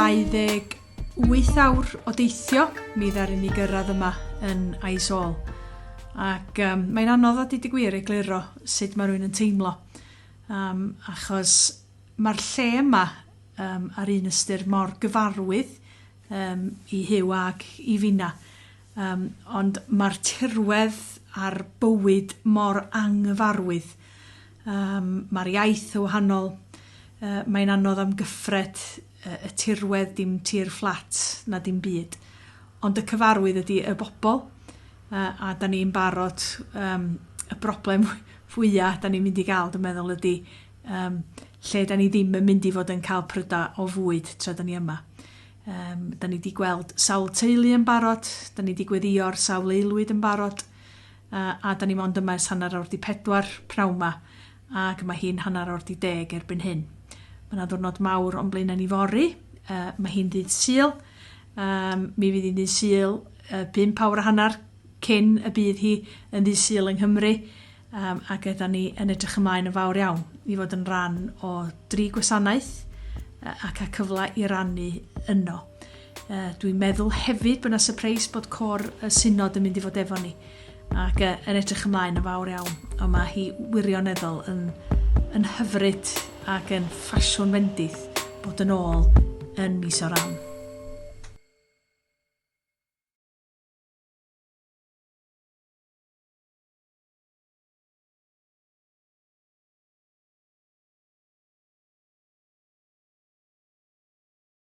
28 awr o deithio mi ddaru ni gyrraedd yma yn Aizawl. Ac um, mae'n anodd a dweud y gwir egluro sut mae rhywun yn teimlo. Um, achos mae'r lle yma um, ar un ystyr mor gyfarwydd um, i Huw ac i finna. Um, ond mae'r tirwedd a'r bywyd mor anghyfarwydd. Um, mae'r iaith yn wahanol, uh, mae'n anodd amgyffred uh, y tirwedd, dim tir fflat na dim byd. Ond y cyfarwydd ydy y bobl, uh, a da ni'n barod, um, y broblem fwyaf da ni'n mynd i gael, dwi'n meddwl, ydy um, lle da ni ddim yn mynd i fod yn cael prydau o fwyd tra da ni yma. Um, da ni wedi gweld sawl teulu yn barod, da ni wedi gweddio ar sawl aelwyd yn barod, uh, a da ni mond yma ers 3:30 pnawn ma, ac mae hi'n 10:30 erbyn hyn. Mae yna ddwrnod mawr o'n blaenau ni fory, uh, mae hi'n ddydd Sul, um, mi fydd hi'n ddydd Sul uh, 5 awr a hanner cyn y bydd hi yn ddydd Sul yng Nghymru, Um, ac yda ni yn edrych ymlaen yn fawr iawn i fod yn rhan o dri gwasanaeth ac a cyfle i rannu yno. Uh, dwi'n meddwl hefyd bod yna surprise bod cor y synod yn mynd i fod efo ni ac uh, yn edrych ymlaen yn fawr iawn. Ond mae hi wirioneddol yn, yn hyfryd ac yn ffasiwn fendith bod yn ôl yn Mizoram.